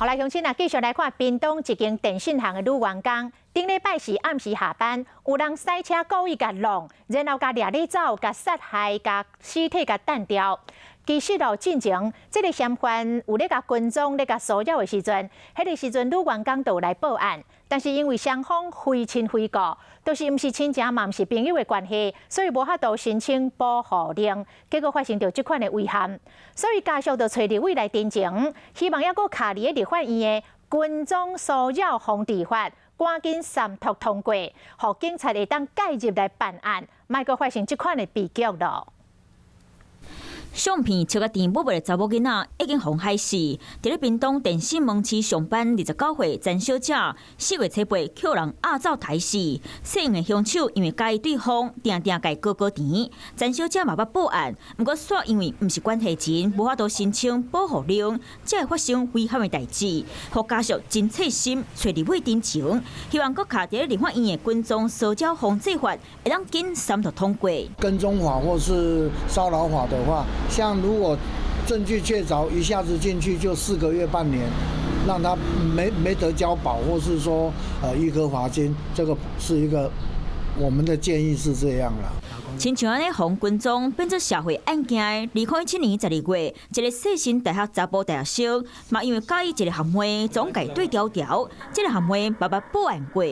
好來，鄉親啊，繼續來看屏東一間電信行的女員工，頂禮拜四暗時下班，有人駛車故意共挵，然後共掠咧走，共殺害，共屍體共擲掉。其實哦，進前這个嫌犯有咧共跟蹤、咧共騷擾的時陣，彼个時陣女員工就有來報案，但是因為雙方非親非故，都是毋是親情嘛，毋是朋友的關係，所以無法度申請保護令，結果發生著這款的遺憾。所以家屬就揣立委來陳情，希望猶閣卡佇咧立法院的跟蹤騷擾防治法，趕緊三讀通過，予警察會當介入來辦案，莫閣發生這款的悲劇囉。相片笑甲甜母母的查某囡仔已經予害死。佇咧屏東電信門市上班29歲陳小姐，4月初8予人押走刣死。死因的兇手因為佮意對方，定定共高高甜。陳小姐嘛捌報案，毋過煞因為毋是關係人，無法度申請保護令，才會發生遺憾的代誌。予家屬真細心，揣立委陳情，希望閣卡佇咧立法院的跟蹤騷擾防治法會當緊三讀通過。跟蹤法或是騷擾法的話，像如果證據確鑿，一下子進去就4個月半年，讓他沒得交保，或是說一顆罰金，這個是一個我們的建議是這樣啦。親像按呢予跟蹤變做社會案件，2017年12月，一个世新大學查埔大學生，嘛因為佮意一个學妹，總共對調調，這个學妹嘛捌報案過。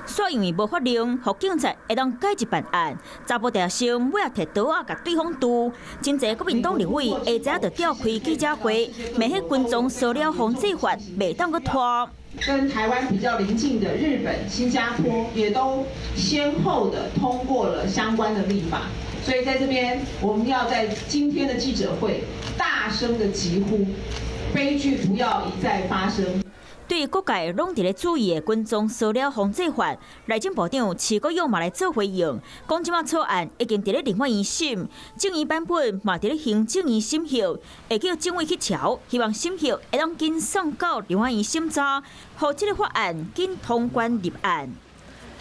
煞因為無法令，予警察會當介入辦案。查埔大學生尾仔提刀仔共對方挃，真濟國民黨立委下晝就召開記者會，罵彼跟蹤騷擾防治法袂當閣拖。跟台灣比較鄰近的日本、新加坡也都先後的通過了相關的立法，所以在這邊我們要在今天的記者會大聲的疾呼，悲劇不要一再發生。對各界攏佇咧注意的跟蹤騷擾防治法，內政部長徐國勇嘛來做回應，講這馬草案已經佇咧立法院審，政院版本嘛佇咧行政院審核，會叫政委去喬，希望審核會當緊送到立法院審查，予這个法案緊通關立案。